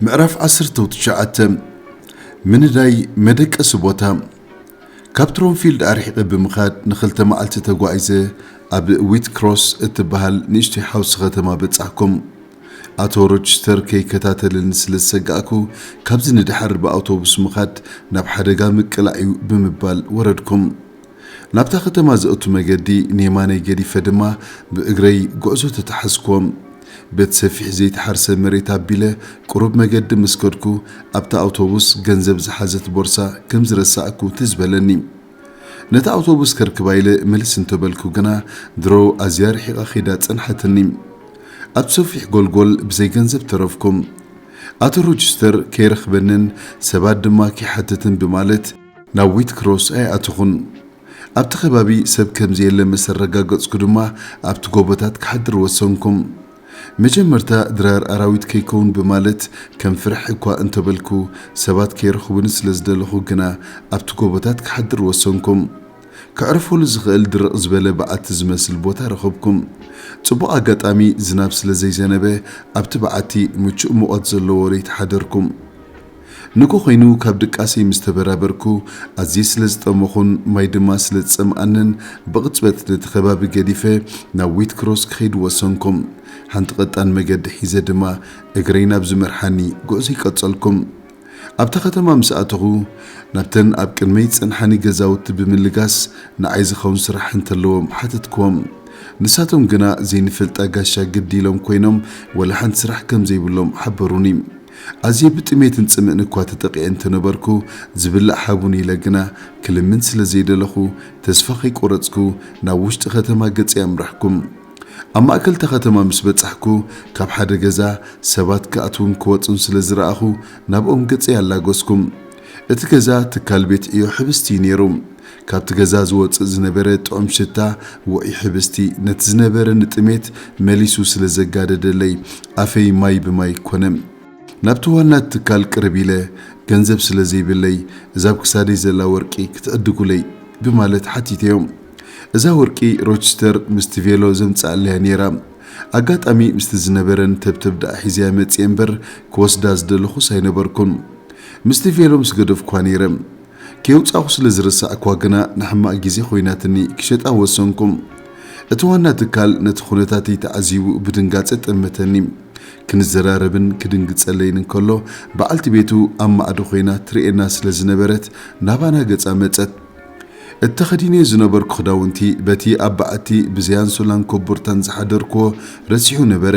ምዕራፍ ዓሰርተ ትሽዓተ። ምንዳይ መደቀሲ ቦታ። ካብ ትሮንፊልድ ኣርሒቐ ብምኻድ ንኽልተ መዓልቲ ተጓዒዘ ኣብ ዊት ክሮስ እትበሃል ንእሽቶይ ሓውሲ ከተማ በጻሕኩም። ኣቶ ሮችስተር ከይከታተለኒ ስለ ዝሰጋእኩ፣ ካብዚ ንደሓር ብኣውቶቡስ ምኻድ ናብ ሓደጋ ምቅላዕ እዩ ብምባል ወረድኩም። ናብታ ከተማ ዘእቱ መገዲ ንየማነይ ገዲፈ ድማ ብእግረይ ጉዕዞ ተተሓዝኩዎም። በቲ ሰፊሕ ዘይተሓርሰ መሬት ኣቢለ ቁሩብ መገዲ ምስ ከድኩ፣ ኣብታ ኣውቶቡስ ገንዘብ ዝሓዘት ቦርሳ ከም ዝረሳዕኩ ትዝ በለኒ። ነታ ኣውቶቡስ ከርክባ ኢለ ምልስ እንተበልኩ ግና፣ ድሮ ኣዝያ ርሒቓ ኸይዳ ጸንሓትኒ። ኣብ ሰፊሕ ጎልጎል ብዘይ ገንዘብ ተረፍኩም። ኣቶ ሮችስተር ከይረኽበንን ሰባት ድማ ከይሓትትን ብማለት ናብ ዊት ክሮስ ኣይኣተኹን። ኣብቲ ከባቢ ሰብ ከም ዘየለ ምስ ኣረጋገጽኩ ድማ ኣብቲ ጎቦታት ክሓድር ወሰንኩም። መጀመርታ ድራር ኣራዊት ከይከውን ብማለት ከም ፍርሕ እኳ እንተበልኩ ሰባት ከይረኽቡኒ ስለ ዝደለኹ ግና ኣብቲ ጎቦታት ክሓድር ወሰንኩም። ከዕርፈሉ ዝኽእል ድርቕ ዝበለ በዓቲ ዝመስል ቦታ ረኸብኩም። ጽቡቕ ኣጋጣሚ ዝናብ ስለ ዘይዘነበ ኣብቲ በዓቲ ምቹእ ሙቐት ዘለዎ ለይቲ ሓደርኩም። ንግሆ ኮይኑ ካብ ድቃሰይ ምስ ተበራበርኩ፣ ኣዝየ ስለ ዝጠመኹን ማይ ድማ ስለ ዝጸምኣንን ብቕጽበት ነቲ ከባቢ ገዲፈ ናብ ዊት ክሮስ ክኸይድ ወሰንኩም። ሓንቲ ቀጣን መገዲ ሒዘ ድማ እግረይ ናብ ዝመርሓኒ ጉዕዞይ ቀጸልኩም። ኣብታ ከተማ ምስ ኣተኹ፣ ናብተን ኣብ ቅድመይ ዝጸንሓኒ ገዛውቲ ብምልጋስ ንዓይ ዝኸውን ስራሕ እንተለዎም ሓተትክዎም። ንሳቶም ግና ዘይንፈልጣ ጋሻ ግዲ ኢሎም ኮይኖም ወላ ሓንቲ ስራሕ ከም ዘይብሎም ሓበሩኒ። ኣዝየ ብጥሜትን ጽምእን እኳ ተጠቒዐ እንተነበርኩ፣ ዝብላዕ ሃቡኒ ኢለ ግና ክልምን ስለ ዘይደለኹ፣ ተስፋ ከይቆረጽኩ ናብ ውሽጢ ከተማ ገጸይ ኣምራሕኩም። ኣብ ማእከል እታ ከተማ ምስ በጻሕኩ፣ ካብ ሓደ ገዛ ሰባት ክኣትዉን ክወጹን ስለ ዝረኣኹ፣ ናብኦም ገጸይ ኣላገስኩም። እቲ ገዛ ትካል ቤት ዕዮ ሕብስቲ እዩ ነይሩ። ካብቲ ገዛ ዝወጽእ ዝነበረ ጥዑም ሽታ ውዑይ ሕብስቲ ነቲ ዝነበረኒ ጥሜት መሊሱ ስለ ዘጋደደለይ ኣፈይ ማይ ብማይ ኮነ። ናብቲ ዋና ትካል ቅርብ ኢለ፣ "ገንዘብ ስለ ዘይብለይ እዛ ኣብ ክሳደይ ዘላ ወርቂ ክትዕድጉለይ?" ብማለት ሓቲተዮም። እዛ ወርቂ ሮችስተር ምስቲ ቬሎ ዘምጽኣለያ ነይራ። ኣጋጣሚ ምስቲ ዝነበረን ተብተብ ደኣ ሒዘያ መጽየ እምበር ክወስዳ ዝደለኹስ ኣይነበርኩን። ምስቲ ቬሎ ምስ ገደፍኳ ነይረ። ከየውጻእኩ ስለ ዝረሳዕኳ ግና ንሕማቕ ግዜ ኮይናትኒ ክሸጣ ወሰንኩም። እቲ ዋና ትካል ነቲ ኩነታተይ ተዓዚቡ ብድንጋጸ ጠመተኒ። ክንዘራረብን ክድንግጸለይን እንከሎ፣ በዓልቲ ቤቱ ኣብ ማዕዶ ኮይና ትርእየና ስለ ዝነበረት ናባና ገጻ መጸት። እተኸዲነዮ ዝነበርኩ ክዳውንቲ በቲ ኣብ በዓቲ ብዘይ ኣንሶላን ኮቦርታን ዝሓደርኩዎ ረሲሑ ነበረ።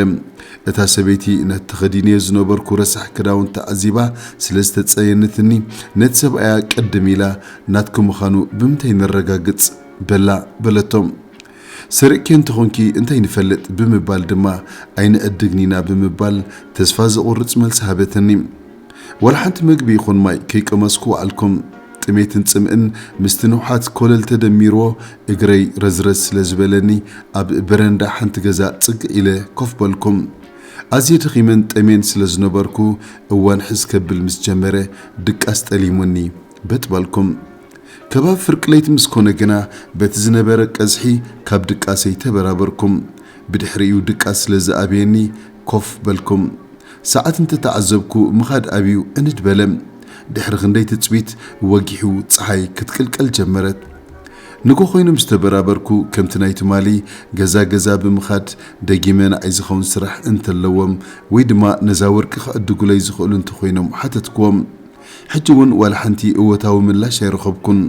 እታ ሰበይቲ ነቲ ተኸዲነዮ ዝነበርኩ ረሳሕ ክዳውንቲ ተዓዚባ ስለ ዝተጸየነትኒ፣ ነቲ ሰብኣያ ቅድም ኢላ፣ "ናትኪ ምዃኑ ብምንታይ ነረጋግጽ?" በላ በለቶ። "ሰሪቕኪ እንተኾንኪ እንታይ ንፈልጥ?" ብምባል ድማ፣ "ኣይንዕድግን ኢና" ብምባል ተስፋ ዘቑርጽ መልሲ ሃበትኒ። ዋላ ሓንቲ መግቢ ይኹን ማይ ከይቀመስኩ ወዓልኩም። ጥሜትን ጽምእን ምስቲ ንውሓት ኮለል ተደሚርዎ እግረይ ረዝረዝ ስለ ዝበለኒ፣ ኣብ በረንዳ ሓንቲ ገዛ ጽግዕ ኢለ ኮፍ በልኩም። ኣዝየ ደኺመን ጠሜን ስለ ዝነበርኩ፣ እዋን ሕዝ ከብል ምስ ጀመረ፣ ድቃስ ጠሊሙኒ በጥ በልኩም። ከባቢ ፍርቂ ለይቲ ምስ ኮነ ግና፣ በቲ ዝነበረ ቀዝሒ ካብ ድቃሰይ ተበራበርኩም። ብድሕሪኡ ድቃስ ስለ ዝኣብየኒ፣ ኮፍ በልኩም። ሰዓት እንተተዓዘብኩ፣ ምኻድ ኣብዩ እንድ በለ። ድሕሪ ክንደይ ትጽቢት፣ ወጊሑ ጸሓይ ክትቅልቀል ጀመረት። ንግሆ ኮይኑ ምስ ተበራበርኩ፣ ከምቲ ናይ ትማሊ ገዛ ገዛ ብምኻድ፣ ደጊመ ንዓይ ዝኸውን ስራሕ እንተለዎም ወይ ድማ ነዛ ወርቂ ክዕድጉለይ ዝኽእሉ እንተኾይኖም ሓተትኩዎም። ሕጂ እውን ዋላ ሓንቲ እወታዊ ምላሽ ኣይረኸብኩን።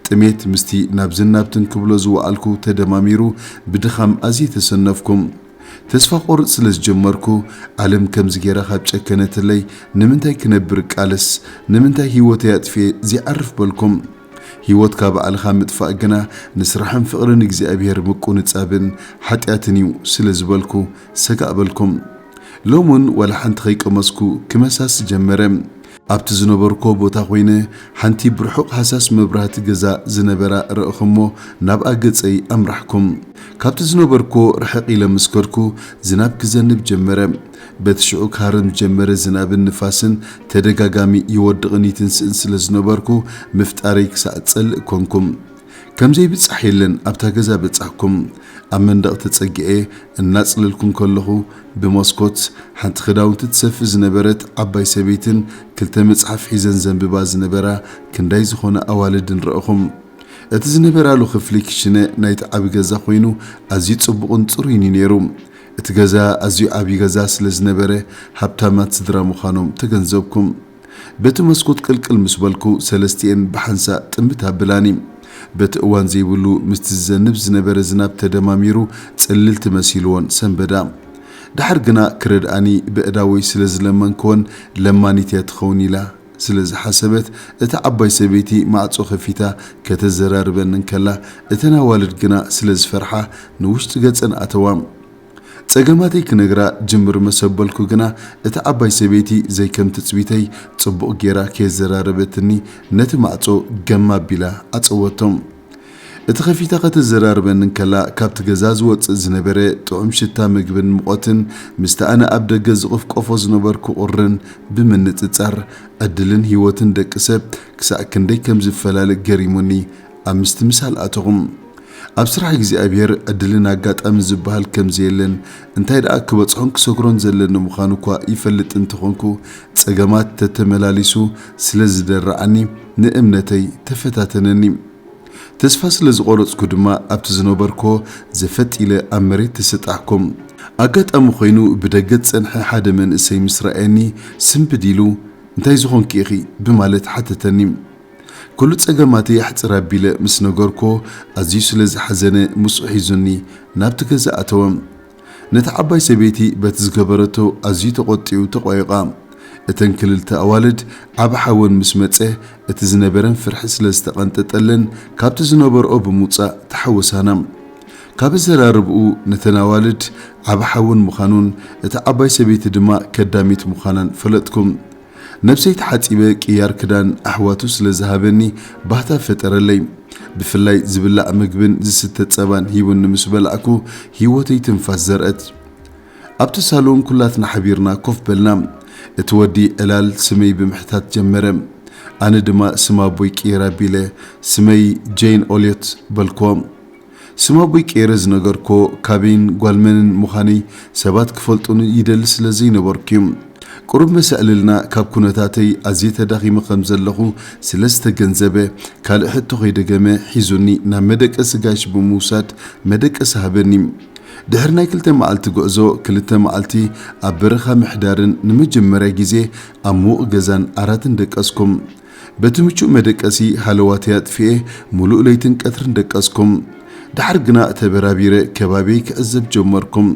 ጥሜት ምስቲ ናብዝን ናብትን ክብሎ ዝወዓልኩ ተደማሚሩ፣ ብድኻም ኣዝየ ተሰነፍኩም። ተስፋ ቆርጽ ስለ ዝጀመርኩ፣ ዓለም ከምዚ ጌራ ካብ ጨከነትለይ፣ ንምንታይ ክነብር እቃለስ? ንምንታይ ህይወተይ ኣጥፍኤ ዘይዓርፍ በልኩም? ህይወትካ ባዕልኻ ምጥፋእ ግና ንስራሕን ፍቕርን እግዚኣብሔር ምቁንጻብን ሓጢኣትን እዩ ስለ ዝበልኩ፣ ሰጋእ በልኩም። ሎሚ እውን ዋላ ሓንቲ ከይቀመስኩ ክመሳስ ጀመረ። ኣብቲ ዝነበርኩዎ ቦታ ኮይነ፣ ሓንቲ ብርሑቕ ሃሳስ መብራህቲ ገዛ ዝነበራ ረእኹ እሞ፣ ናብኣ ገጸይ ኣምራሕኩም። ካብቲ ዝነበርኩዎ ርሕቕ ኢለ ምስ ከድኩ፣ ዝናብ ክዘንብ ጀመረ። በቲ ሽዑ ክሃርም ዝጀመረ ዝናብን ንፋስን ተደጋጋሚ ይወድቕን ይትንስእን ስለ ዝነበርኩ፣ ምፍጣረይ ክሳዕ ጸልእ ኮንኩም። ከም ዘይብጻሕ የለን ኣብታ ገዛ በጻሕኩም። ኣብ መንደቕ ተጸጊዐ እናጽለልኩ እንከለኹ፣ ብመስኮት ሓንቲ ክዳውንቲ ትሰፊ ዝነበረት ዓባይ ሰበይትን ክልተ መጽሓፍ ሒዘን ዘንብባ ዝነበራ ክንዳይ ዝኾነ ኣዋልድን ረእኹም። እቲ ዝነበራሉ ክፍሊ ክሽነ ናይቲ ዓቢ ገዛ ኮይኑ፣ ኣዝዩ ጽቡቕን ጽሩይን እዩ ነይሩ። እቲ ገዛ ኣዝዩ ዓቢ ገዛ ስለ ዝነበረ፣ ሃብታማት ስድራ ምዃኖም ተገንዘብኩም። በቲ መስኮት ቅልቅል ምስ በልኩ፣ ሰለስቲኤን ብሓንሳእ ጥምት ኣብላኒ። በቲ እዋን ዘይብሉ ምስቲ ዝዘንብ ዝነበረ ዝናብ ተደማሚሩ ጽልልቲ መሲልዎን ሰንበዳ። ደሓር ግና ክረድኣኒ በእዳወይ ስለ ዝለመንክወን፣ ለማኒት እያ ትኸውን ኢላ ስለ ዝሓሰበት፣ እታ ዓባይ ሰበይቲ ማዕጾ ከፊታ ከተዘራርበኒ እንከላ፣ እተን ኣዋልድ ግና ስለ ዝፈርሓ ንውሽጢ ገጸን ኣተዋ። ጸገማተይ ክነግራ ጅምር መሰበልኩ ግና፣ እታ ዓባይ ሰበይቲ ዘይከም ትጽቢተይ ጽቡቕ ጌራ ከየዘራረበትኒ፣ ነቲ ማዕጾ ገም ኣቢላ ኣጸወቶም። እቲ ከፊታ ከተዘራርበኒ እንከላ፣ ካብቲ ገዛ ዝወጽእ ዝነበረ ጥዑም ሽታ ምግብን ሙቐትን ምስቲ ኣነ ኣብ ደገ ዝቕፍቀፎ ዝነበርኩ ቁርን ብምንጽጻር፣ ዕድልን ህይወትን ደቂ ሰብ ክሳዕ ክንደይ ከም ዝፈላለ ገሪሙኒ ኣብ ምስትምሳል ኣተኹም። ኣብ ስራሕ እግዚኣብሔር ዕድልን ኣጋጣሚ ዝበሃል ከም ዘየለን፣ እንታይ ደኣ ክበጽሖን ክሰግሮን ዘለኒ ምዃኑ እኳ ይፈልጥ እንተኾንኩ፣ ጸገማት ተተመላሊሱ ስለ ዝደርዓኒ ንእምነተይ ተፈታተነኒ። ተስፋ ስለ ዝቖረጽኩ ድማ ኣብቲ ዝነበርኮ ዘፈጥ ኢለ ኣብ መሬት ተሰጣሕኩም። ኣጋጣሚ ኮይኑ ብደገ ዝጸንሐ ሓደ መንእሰይ ምስ ረኣየኒ ስምብድ ኢሉ፣ "እንታይ ዝኾንኪ ኢኺ?" ብማለት ሓተተኒ። ኩሉ ጸገማተይ ኣሕጽር ኣቢለ ምስ ነገርኮ፣ ኣዝዩ ስለ ዝሓዘነ ምስኡ ሒዙኒ ናብቲ ገዛ ኣተወ። ነታ ዓባይ ሰበይቲ በቲ ዝገበረቶ ኣዝዩ ተቖጢዑ ተቋይቓ። እተን ክልተ ኣዋልድ ዓቢ ሓወን ምስ መጸ፣ እቲ ዝነበረን ፍርሒ ስለ ዝተቐንጠጠለን፣ ካብቲ ዝነበርኦ ብምውጻእ ተሓወሳና። ካብ ኣዘራርብኡ ነተን ኣዋልድ ዓቢ ሓወን ምዃኑን እታ ዓባይ ሰበይቲ ድማ ከዳሚት ምዃናን ፈለጥኩ። ነብሰይ ተሓጺበ ቅያር ክዳን ኣሕዋቱ ስለ ዝሃበኒ ባህታ ፈጠረለይ። ብፍላይ ዝብላዕ ምግብን ዝስተ ጸባን ሂቡኒ ምስ በላዕኩ ህይወተይ ትንፋስ ዘርአት። ኣብቲ ሳሎን ኩላትና ሓቢርና ኮፍ በልና። እቲ ወዲ ዕላል ስመይ ብምሕታት ጀመረ። ኣነ ድማ ስም ኣቦይ ቅይር ኣቢለ ስመይ ጄን ኦልዮት በልኮ። ስም ኣቦይ ቀይረ ዝነገርኮ ካበይን ጓል መንን ምዃነይ ሰባት ክፈልጡኒ ይደሊ ስለ ዘይነበርኩ እዩ። ቁሩብ መሰዕልልና ካብ ኩነታተይ ኣዝየ ተዳኺመ ከም ዘለኹ ስለ ዝተገንዘበ፣ ካልእ ሕቶ ከይደገመ ሒዙኒ ናብ መደቀሲ ጋሽ ብምውሳድ መደቀሲ ሃበኒ። ድሕሪ ናይ ክልተ መዓልቲ ጉዕዞ፣ ክልተ መዓልቲ ኣብ በረኻ ምሕዳርን ንመጀመርያ ግዜ ኣብ ምዉቕ ገዛን ዓራትን ደቀስኩም። በቲ ምቹእ መደቀሲ ሃለዋተይ ኣጥፊኤ፣ ምሉእ ለይትን ቀትርን ደቀስኩም። ደሓር ግና ተበራቢረ ከባቢይ ክዕዘብ ጀመርኩም።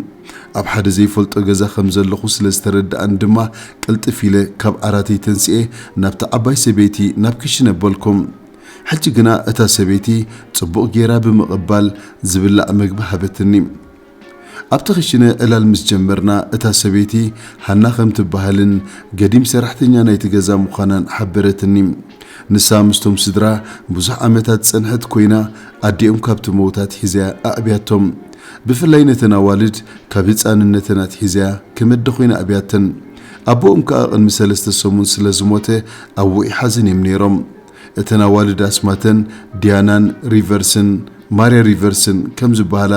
ኣብ ሓደ ዘይፈልጦ ገዛ ከም ዘለኹ ስለ ዝተረድኣኒ ድማ፣ ቅልጥፍ ኢለ ካብ ዓራተይ ተንሲኤ ናብታ ዓባይ ሰበይቲ ናብ ክሽነ በልኩም። ሕጂ ግና እታ ሰበይቲ ጽቡቕ ጌራ ብምቕባል ዝብላዕ መግቢ ሃበትኒ። ኣብቲ ክሽነ ዕላል ምስ ጀመርና፣ እታ ሰበይቲ ሃና ከም ትበሃልን ገዲም ሰራሕተኛ ናይቲ ገዛ ምዃናን ሓበረትኒ። ንሳ ምስቶም ስድራ ብዙሕ ዓመታት ዝጸንሐት ኮይና፣ ኣዲኦም ካብቲ ምዉት ኣትሒዛ'ያ ኣዕብያቶም። ብፍላይ ነተን ኣዋልድ ካብ ህጻንነተን ኣትሒዛ'ያ ከም ኣደ ኮይና ኣዕብያተን። ኣቦኦም ከኣ ቅድሚ ሰለስተ ሰሙን ስለ ዝሞተ፣ ኣብ ውዑይ ሓዘን እዮም ነይሮም። እተን ኣዋልድ ኣስማተን ዲያናን ሪቨርስን ማርያ ሪቨርስን ከም ዝበሃላ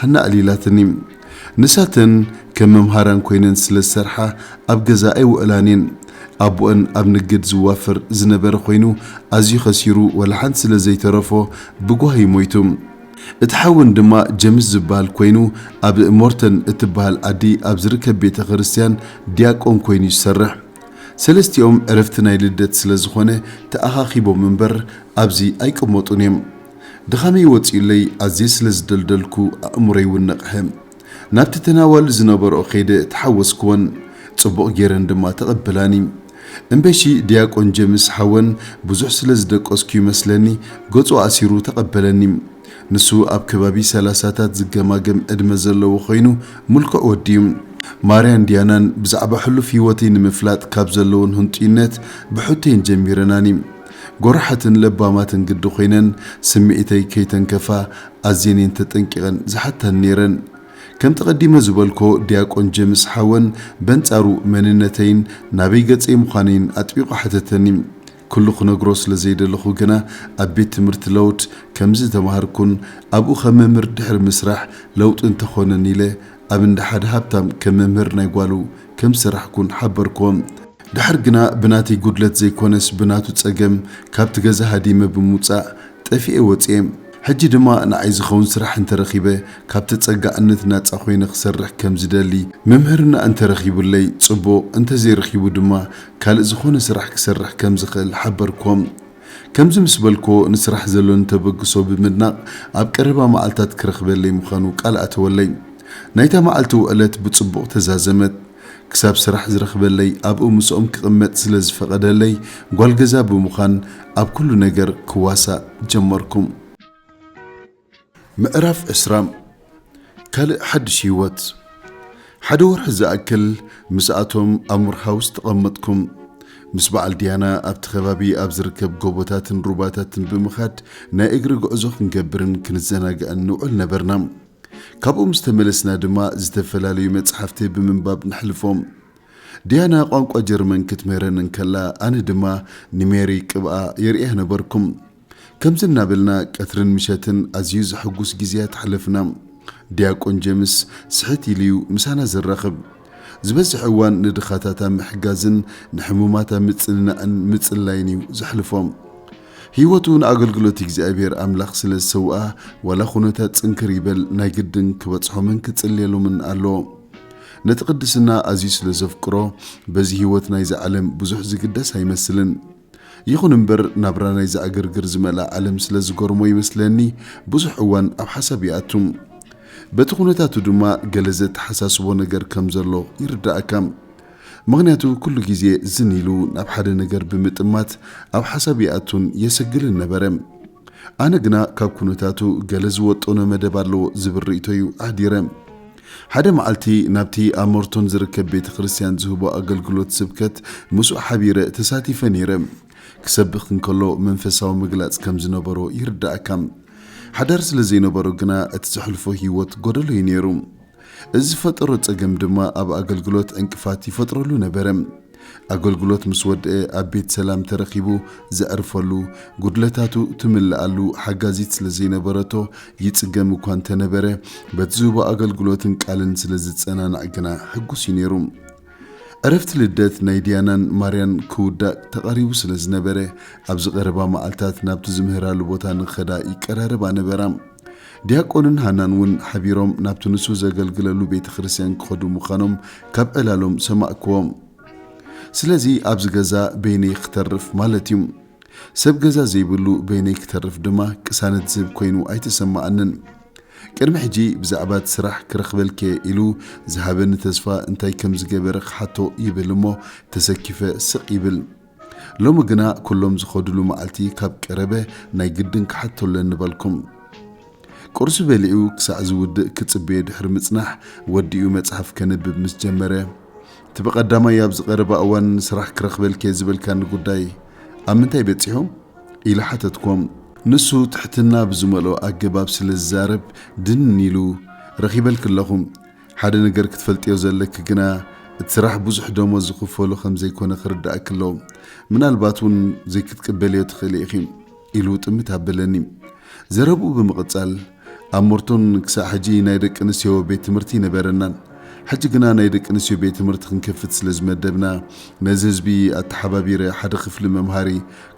ሃና ኣዕሊላትኒ። ንሳተን ከም መምሃራን ኮይነን ስለ ዝሰርሓ ኣብ ገዛ ኣይውዕላን እየን። ኣቦአን ኣብ ንግድ ዝዋፈር ዝነበረ ኮይኑ ኣዝዩ ከሲሩ ወላ ሓንቲ ስለ ዘይተረፎ ብጓሂ ሞይቱ። እቲ ሓወን ድማ ጀምስ ዝበሃል ኮይኑ ኣብ ሞርተን እትበሃል ዓዲ ኣብ ዝርከብ ቤተ ክርስቲያን ዲያቆን ኮይኑ ይሰርሕ። ሰለስቲኦም ዕረፍቲ ናይ ልደት ስለ ዝኾነ ተኣኻኺቦም እምበር ኣብዚ ኣይቅመጡን እዮም። ድኻመይ ወጺኡለይ ኣዝየ ስለ ዝደልደልኩ ኣእምሮይ እውን ነቕሐ። ናብቲ ተናዋል ዝነበርኦ ከይደ ተሓወስክወን፣ ጽቡቕ ገይረን ድማ ተቐበላኒ። እምበሺ ዲያቆን ጀምስ ሓወን ብዙሕ ስለ ዝደቀስኩ ይመስለኒ ገጹ ኣሲሩ ተቐበለኒ። ንሱ ኣብ ከባቢ ሰላሳታት ዝገማገም ዕድመ ዘለዎ ኮይኑ፣ ምልኩዕ ወዲ እዩ። ማርያን ዲያናን ብዛዕባ ሕሉፍ ህይወተይ ንምፍላጥ ካብ ዘለዎን ህንጡይነት ብሕቶየን ጀሚረናኒ። ጎራሓትን ለባማትን ግዲ ኮይነን፣ ስምዒተይ ከይተንከፋ ኣዝየን እየን ተጠንቂቐን ዝሓታኒ ነይረን። ከምቲ ቀዲመ ዝበልኮ፣ ዲያቆን ጀምስ ሓወን በንጻሩ መንነተይን ናበይ ገጸይ ምዃነይን ኣጥቢቑ ሓተተኒ። ኩሉ ክነግሮ ስለ ዘይደለኹ ግና፣ ኣብ ቤት ትምህርቲ ለውድ ከምዚ ተማሃርኩን ኣብኡ ከም መምህር ድሕሪ ምስራሕ ለውጢ እንተኾነን ኢለ ኣብ እንዳ ሓደ ሃብታም ከም መምህር ናይ ጓሉ ከም ዝሰራሕኩን ሓበርክዎም። ድሓር ግና ብናተይ ጉድለት ዘይኮነስ ብናቱ ጸገም ካብቲ ገዛ ሃዲመ ብምውጻእ ጠፊኤ ወጽኤ። ሕጂ ድማ ንዓይ ዝኸውን ስራሕ እንተረኺበ ካብ ተጸጋዕነት ናጻ ኮይነ ክሰርሕ ከም ዝደሊ፣ መምህርና እንተረኺቡለይ ጽቡቕ፣ እንተዘይረኺቡ ድማ ካልእ ዝኾነ ስራሕ ክሰርሕ ከም ዝኽእል ሓበርክዎም። ከምዚ ምስ በልክዎ ንስራሕ ዘሎኒ ተበግሶ ብምድናቕ ኣብ ቀረባ መዓልታት ክረኽበለይ ምዃኑ ቃል ኣተወለይ። ናይታ መዓልቲ ውዕለት ብጽቡቕ ተዛዘመት። ክሳብ ስራሕ ዝረኽበለይ ኣብኡ ምስኦም ክቕመጥ ስለ ዝፈቐደለይ ጓል ገዛ ብምዃን ኣብ ኩሉ ነገር ክዋሳእ ጀመርኩ። ምዕራፍ ዕስራ። ካልእ ሓድሽ ህይወት። ሓደ ወርሒ ዝኣክል ምስኣቶም ኣብ ሙርሃውስ ተቐመጥኩም። ምስ በዓል ዲያና ኣብቲ ከባቢ ኣብ ዝርከብ ጎቦታትን ሩባታትን ብምኻድ ናይ እግሪ ጉዕዞ ክንገብርን ክንዘናግዕን ንውዕል ነበርና። ካብኡ ምስ ተመለስና ድማ ዝተፈላለዩ መጽሓፍቲ ብምንባብ ነሕልፎም። ዲያና ቋንቋ ጀርመን ክትምህረን እንከላ፣ ኣነ ድማ ንሜሪ ቅብኣ የርእያ ነበርኩም። ከምዚ እናበልና ቀትርን ምሸትን ኣዝዩ ዘሐጉስ ግዜያት ኣሕለፍና። ዲያቆን ጀምስ ስሕት ኢሉ እዩ ምሳና ዝራኸብ። ዝበዝሕ እዋን ንድኻታት ኣብ ምሕጋዝን ንሕሙማት ኣብ ምጽንናዕን ምጽላይን እዩ ዘሕልፎ። ህይወቱ ንኣገልግሎት እግዚኣብሔር ኣምላኽ ስለ ዝሰውኣ፣ ዋላ ኩነታት ጽንክር ይበል ናይ ግድን ክበጽሖምን ክጽልየሎምን ኣለዎ። ነቲ ቅድስና ኣዝዩ ስለ ዘፍቅሮ፣ በዚ ህይወት ናይዛ ዓለም ብዙሕ ዝግደስ ኣይመስልን። ይኹን እምበር፣ ናብራ ናይዛ ዕግርግር ዝመልኣ ዓለም ስለ ዝገርሞ ይመስለኒ፣ ብዙሕ እዋን ኣብ ሓሳብ ይኣቱ። በቲ ኩነታቱ ድማ ገለ ዘተሓሳስቦ ነገር ከም ዘሎ ይርዳእካ። ምኽንያቱ፣ ኩሉ ግዜ ዝን ኢሉ ናብ ሓደ ነገር ብምጥማት ኣብ ሓሳብ ይኣቱን የሰግልን ነበረ። ኣነ ግና ካብ ኩነታቱ ገለ ዝወጠኖ መደብ ኣለዎ ዝብል ርእይቶ እዩ ኣሕዲረ። ሓደ መዓልቲ ናብቲ ኣብ ሞርቶን ዝርከብ ቤተ ክርስቲያን ዝህቦ ኣገልግሎት ስብከት ምስኡ ሓቢረ ተሳቲፈ ነይረ። ክሰብኽ እንከሎ መንፈሳዊ ምግላጽ ከም ዝነበሮ ይርዳእካ። ሓዳር ስለ ዘይነበሮ ግና እቲ ዘሕልፎ ህይወት ጎደሎ እዩ ነይሩ። እዚ ዝፈጠሮ ጸገም ድማ ኣብ ኣገልግሎት ዕንቅፋት ይፈጥረሉ ነበረ። ኣገልግሎት ምስ ወድአ ኣብ ቤት ሰላም ተረኺቡ ዘዕርፈሉ፣ ጉድለታቱ ትምልኣሉ ሓጋዚት ስለ ዘይነበረቶ ይጽገም እኳ እንተነበረ፣ በቲ ዝህቦ ኣገልግሎትን ቃልን ስለ ዝጸናናዕ ግና ሕጉስ እዩ ነይሩ። ዕረፍቲ ልደት ናይ ዲያናን ማርያን ክውዳእ ተቓሪቡ ስለ ዝነበረ፣ ኣብዚ ቀረባ መዓልታት ናብቲ ዝምህራሉ ቦታ ንኸዳ ይቀራረባ ነበራ። ዲያቆንን ሃናን እውን ሓቢሮም ናብቲ ንሱ ዘገልግለሉ ቤተ ክርስቲያን ክኸዱ ምዃኖም ካብ ዕላሎም ሰማዕክዎም። ስለዚ ኣብዚ ገዛ በይነይ ክተርፍ ማለት እዩ። ሰብ ገዛ ዘይብሉ በይነይ ክተርፍ ድማ ቅሳነት ዝህብ ኮይኑ ኣይተሰማዓንን። ቅድሚ ሕጂ ብዛዕባ እቲ ስራሕ ክረኽበልኪ ኢሉ ዝሃበኒ ተስፋ እንታይ ከም ዝገበረ ክሓቶ ይብል እሞ ተሰኪፈ ስቕ ይብል። ሎሚ ግና ኩሎም ዝኸድሉ መዓልቲ ካብ ቀረበ ናይ ግድን ክሓቶ ኣለኒ በልኩም። ቁርሲ በሊዑ ክሳዕ ዝውድእ ክጽበዮ ድሕሪ ምጽናሕ፣ ወዲኡ መጽሓፍ ከንብብ ምስ ጀመረ፣ እቲ ብቐዳማይ ኣብ ዝቐረባ እዋን ስራሕ ክረኽበልኪ ዝበልካኒ ጉዳይ ኣብ ምንታይ በጺሑ? ኢለ ሓተትኩም። ንሱ ትሕትና ብዝመልኦ ኣገባብ ስለ ዝዛረብ ድንን ኢሉ፣ ረኺበልኪ ኣለኹ። ሓደ ነገር ክትፈልጥዮ ዘለኪ ግና፣ እቲ ስራሕ ብዙሕ ደሞዝ ዝኽፈሎ ከም ዘይኮነ ክርዳእኪ ኣለዎ። ምናልባት እውን ዘይክትቅበልዮ ትኽእሊ ኢኺ፣ ኢሉ ጥምት ኣበለኒ። ዘረብኡ ብምቕጻል፣ ኣብ ሞርቶን ክሳዕ ሕጂ ናይ ደቂ ኣንስትዮ ቤት ትምህርቲ ኣይነበረናን። ሕጂ ግና ናይ ደቂ ኣንስትዮ ቤት ትምህርቲ ክንከፍት ስለ ዝመደብና፣ ነዚ ህዝቢ ኣተሓባቢረ ሓደ ክፍሊ መምሃሪ፣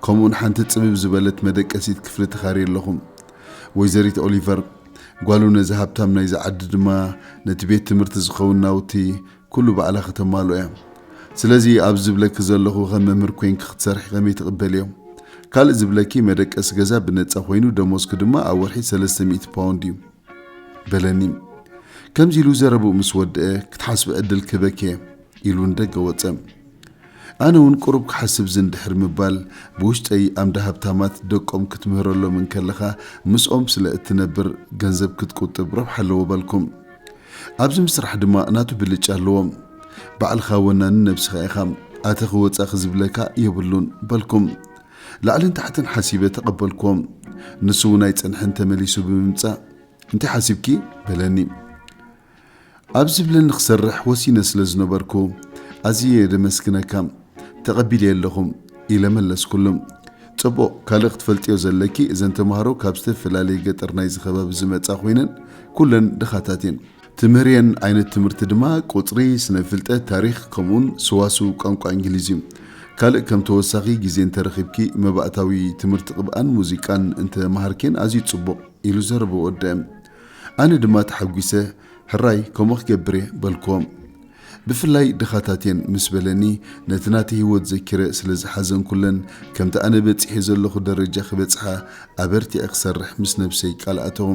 ከምኡውን ሓንቲ ጽብብ ዝበለት መደቀሲት ክፍሊ ተኻርየ ኣለኹ። ወይዘሪት ኦሊቨር፣ ጓሉ ነዚ ሃብታም ናይዚ ዓዲ ድማ ነቲ ቤት ትምህርቲ ዝኸውን ናውቲ ኩሉ ባዕላ ከተማልኦ እያ። ስለዚ ኣብዚ ዝብለኪ ዘለኹ ከም መምህር ኮይንኪ ክትሰርሒ ከመይ ትቕበልዮ? ካልእ ዝብለኪ መደቀሲ ገዛ ብነጻ ኮይኑ ደሞዝኪ ድማ ኣብ ወርሒ ሰለስተ ሚእቲ ፓውንድ እዩ በለኒ። ከምዚ ኢሉ ዘረብኡ ምስ ወድአ ክትሓስቢ ዕድል ክህበኪ እየ ኢሉ ንደገ ወጸ። ኣነ እውን ቁሩብ ክሓስብ ዝን ድሕሪ ምባል ብውሽጠይ ኣምዳ ሃብታማት ደቆም ክትምህረሎም እንከለኻ ምስኦም ስለ እትነብር ገንዘብ ክትቁጥብ ረብሓ ኣለዎ በልኩም። ኣብዚ ምስራሕ ድማ ናቱ ብልጫ ኣለዎ። ባዕልኻ ወናኒ ነብስኻ ኢኻ። ኣተኺ ወጻኺ ዝብለካ የብሉን በልኩም። ላዕልን ታሕትን ሓሲበ ተቐበልክዎም። ንሱ እውን ኣይጸንሐን ተመሊሱ ብምምጻእ፣ "እንታይ ሓሲብኪ?" በለኒ። ኣብ ዝብለኒ ክሰርሕ ወሲነ ስለ ዝነበርኩ፣ ኣዝየ የደመስግነካ። ተቐቢለዮ ኣለኹ። ኢለ መለስኩሉ። ጽቡቕ፣ ካልእ ክትፈልጥዮ ዘለኪ፣ እዘን ተምሃሮ ካብ ዝተፈላለየ ገጠር ናይዚ ከባቢ ዝመጻ ኮይነን፣ ኩለን ድኻታት እየን። ትምህርየን ዓይነት ትምህርቲ ድማ ቁጽሪ፣ ስነ ፍልጠት፣ ታሪኽ፣ ከምኡውን ሰዋስው ቋንቋ እንግሊዝ እዩ። ካልእ ከም ተወሳኺ ግዜ እንተረኺብኪ፣ መባእታዊ ትምህርቲ ቅብኣን ሙዚቃን እንተ መሃርክየን ኣዝዩ ጽቡቕ፣ ኢሉ ዘረብኡ ወደአ። ኣነ ድማ ተሓጒሰ፣ ሕራይ፣ ከምኡ ክገብር እየ፣ በልክዎ። ብፍላይ ድኻታት እየን ምስ በለኒ፣ ነቲ ናተይ ህይወት ዘኪረ ስለ ዝሓዘንኩለን፣ ከምቲ ኣነ በጺሐ ዘለኹ ደረጃ ክበጽሓ ኣበርቲዐ ክሰርሕ ምስ ነብሰይ ቃል ኣተኹ።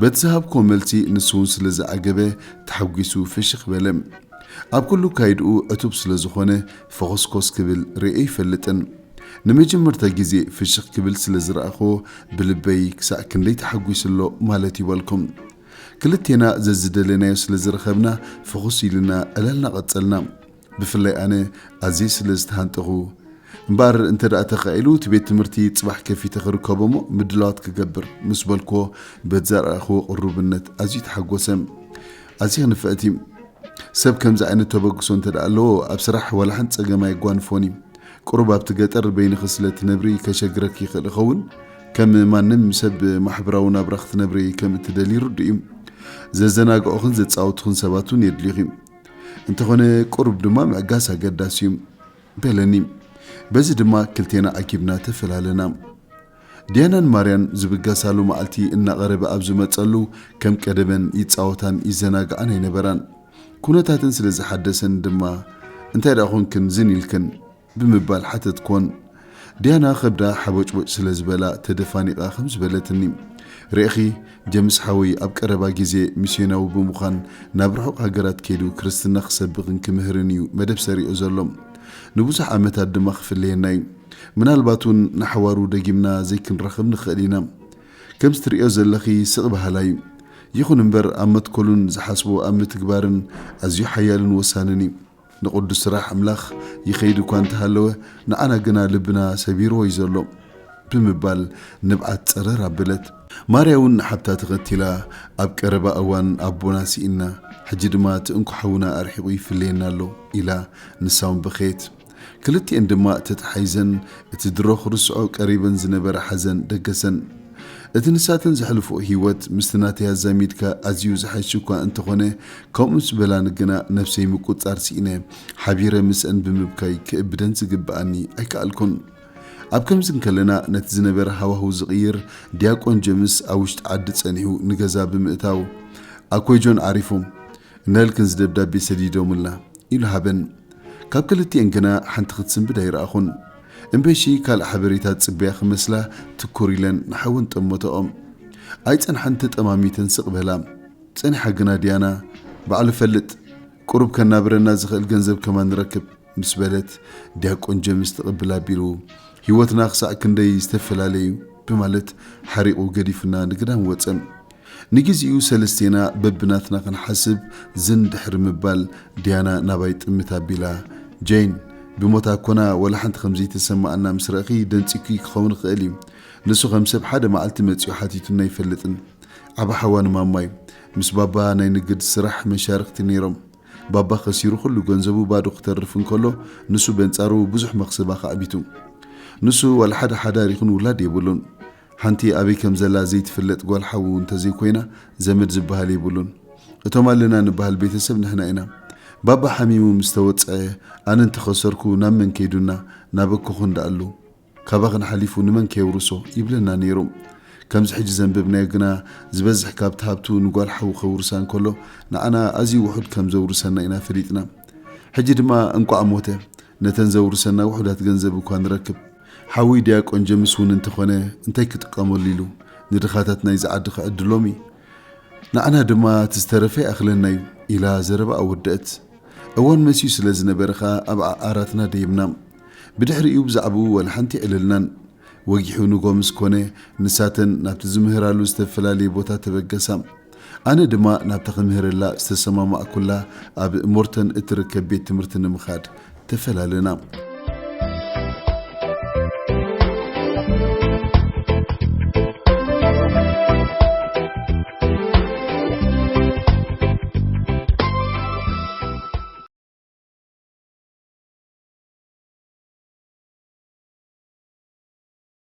በቲ ዝሃብክዎ መልሲ ንሱ እውን ስለ ዝዓገበ ተሓጒሱ ፍሽኽ በለ። ኣብ ኩሉ ካይድኡ ዕቱብ ስለ ዝኾነ ፈኾስኮስ ክብል ርእየ ኣይፈልጥን። ንመጀመርታ ግዜ ፍሽኽ ክብል ስለ ዝረኣኽዎ ብልበይ ክሳዕ ክንደይ ተሓጒሱ ኣሎ ማለት እዩ በልኩም። ክልቴና ዘዝደለናዮ ስለ ዝረኸብና ፍኹስ ኢልና ዕላልና ቀጸልና። ብፍላይ ኣነ ኣዝየ ስለ ዝተሃንጠኹ። እምበኣር እንተ ደኣ ተኻኢሉ እቲ ቤት ትምህርቲ ጽባሕ ከፊተ ክርከቦ እሞ ምድላዋት ክገብር ምስ በልክዎ በቲ ዘርኣኽዎ ቅሩብነት ኣዝዩ ተሓጎሰ። ኣዝያ ንፍዕቲ ሰብ ከምዚ ዓይነት ተበግሶ እንተ ደኣ ኣለዎ ኣብ ስራሕ ዋላ ሓንቲ ጸገም ኣየጓንፎን እዩ። ቁሩብ ኣብቲ ገጠር በይንኺ ስለ ትነብሪ ከሸግረኪ ይኽእል ይኸውን። ከም ማንም ሰብ ማሕበራዊ ናብራ ክትነብሪ ከም እትደልዪ ርዱእ እዩ። ዘዘናግዑኽን ዘጻውቱኽን ሰባት እውን የድልዩኺ። እንተኾነ ቁሩብ ድማ ምዕጋስ ኣገዳሲ እዩ በለኒ። በዚ ድማ ክልቴና ዓጊብና ተፈላለና። ዲያናን ማርያን ዝብገሳሉ መዓልቲ እናቐረበ ኣብ ዝመጸሉ ከም ቀደመን ይጻወታን ይዘናግዓን ኣይነበራን። ኩነታተን ስለ ዝሓደሰን ድማ እንታይ ደኣ ኾንክን ዝን ኢልክን ብምባል ሓተትክወን። ዲያና ከብዳ ሓቦጭቦጭ ስለ ዝበላ ተደፋኒቓ ከም ዝበለትኒ። ርኢኺ ጀምስ ሓወይ ኣብ ቀረባ ግዜ ሚስዮናዊ ብምዃን ናብ ርሑቕ ሃገራት ከይዱ ክርስትና ክሰብኽን ክምህርን እዩ መደብ ሰሪዑ ዘሎ። ንብዙሕ ዓመታት ድማ ክፍለየና እዩ። ምናልባት እውን ንሓዋሩ ደጊምና ዘይክንራኸብ ንኽእል ኢና። ከምዚ ትርእዮ ዘለኺ ስቕ በሃላይ እዩ። ይኹን እምበር ኣብ መትከሉን ዝሓስቦ ኣብ ምትግባርን ኣዝዩ ሓያልን ወሳንን እዩ። ንቕዱስ ስራሕ ኣምላኽ ይኸይድ እኳ እንተሃለወ ንዓና ግና ልብና ሰቢርዎ እዩ ዘሎ ብምባል ንብዓት ጸረር ኣበለት። ማርያ እውን ንሓብታ ተኸቲላ ኣብ ቀረባ እዋን ኣቦና ስኢንና፣ ሕጂ ድማ እቲ እንኮ ሓውና ኣርሒቑ ይፍለየና ኣሎ ኢላ ንሳ እውን በኸየት። ክልቲኤን ድማ ተተሓሒዘን እቲ ድሮ ክርስዖ ቀሪበን ዝነበረ ሓዘን ደገሰን። እቲ ንሳተን ዘሕልፍኦ ህይወት ምስቲ ናተይ ኣዛሚድካ ኣዝዩ ዝሓይሽ እኳ እንተኾነ፣ ከምኡ ምስ በላኒ ግና ነብሰይ ምቁጽጻር ስኢነ ሓቢረ ምስአን ብምብካይ ክእብደን ዝግብኣኒ ኣይከኣልኩን። ኣብ ከምዚ እንከለና ነቲ ዝነበረ ሃዋህው ዝቕይር ዲያቆን ጀምስ ኣብ ውሽጢ ዓዲ ጸኒሑ ንገዛ ብምእታው ኣኮይ ጆን ዓሪፉ፣ እነልክንዚ ደብዳቤ ሰዲዶምልና ኢሉ ሃበን። ካብ ክልቲኤን ግና ሓንቲ ክትስንብድ ኣይረኣኹን። እምበሺ ካልእ ሓበሬታ ዝጽበያ ክመስላ ትኩር ኢለን ንሓወን ጠመተኦም። ኣይጸንሓን ተጠማሚተን ስቕ በላ። ጸኒሓ ግና ዲያና ባዕሉ ፈልጥ፣ ቁሩብ ከናብረና ዝኽእል ገንዘብ ከማን ንረክብ ምስ በለት ዲያቆን ጀምስ ትቕብል ኣቢሉ ህይወትና ክሳዕ ክንደይ ዝተፈላለየ እዩ ብማለት ሓሪቑ ገዲፉና ንግዳም ወጸ። ንግዜኡ ሰለስቴና በብናትና ክንሓስብ ዝን ድሕሪ ምባል ዲያና ናባይ ጥምት ኣቢላ፣ ጀይን፣ ብሞታ ኮና ወላ ሓንቲ ከም ዘይተሰማኣና ምስ ረእኺ ደንጺኩ ክኸውን ይኽእል እዩ። ንሱ ከም ሰብ ሓደ መዓልቲ መጺኡ ሓቲቱና ኣይፈልጥን። ዓቢ ሓዋ ንማማይ ምስ ባባ ናይ ንግድ ስራሕ መሻርክቲ ነይሮም። ባባ ከሲሩ ኩሉ ገንዘቡ ባዶ ክተርፍ እንከሎ ንሱ በንጻሩ ብዙሕ መኽሰብ ኣኻዕቢቱ። ንሱ ዋላ ሓደ ሓዳር ይኹን ውላድ የብሉን። ሓንቲ ኣበይ ከም ዘላ ዘይትፍለጥ ጓል ሓዉ እንተዘይኮይና ዘመድ ዝበሃል የብሉን። እቶም ኣለና ንበሃል ቤተሰብ ንሕና ኢና። ባባ ሓሚሙ ምስ ተወጽዐ ኣነ እንተኸሰርኩ ናብ መን ከይዱና ናበኩኹ እንዳኣሉ ካባኽን ሓሊፉ ንመን ከየውርሶ ይብለና ነይሩ። ከምዚ ሕጂ ዘንበብናዮ ግና ዝበዝሕ ካብቲ ሃብቱ ንጓል ሓዉ ከውርሳ እንከሎ ንዓና ኣዝዩ ውሑድ ከም ዘውርሰና ኢና ፈሊጥና። ሕጂ ድማ እንቋዕ ሞተ፣ ነተን ዘውርሰና ውሑዳት ገንዘብ እኳ ንረክብ። ሓውይ ዲያቆን ጀምስ እውን እንተኾነ እንታይ ክጥቀመሉ ኢሉ ንድኻታት ናይዚ ዓዲ ክዕድሎም እዩ። ንዓና ድማ እቲ ዝተረፈ ይኣኽለና እዩ ኢላ ዘረባ ኣወደአት። እዋን መሲዩ ስለ ዝነበረ ኸኣ ኣብ ዓዓራትና ደይብና። ብድሕሪኡ ብዛዕባኡ ወላ ሓንቲ ኣይዕለልናን። ወጊሑ ንጎ ምስ ኮነ ንሳተን ናብቲ ዝምህራሉ ዝተፈላለየ ቦታ ተበገሳ። ኣነ ድማ ናብታ ክምህረላ ዝተሰማማዕኩላ ኣብ ሞርተን እትርከብ ቤት ትምህርቲ ንምኻድ ተፈላለና።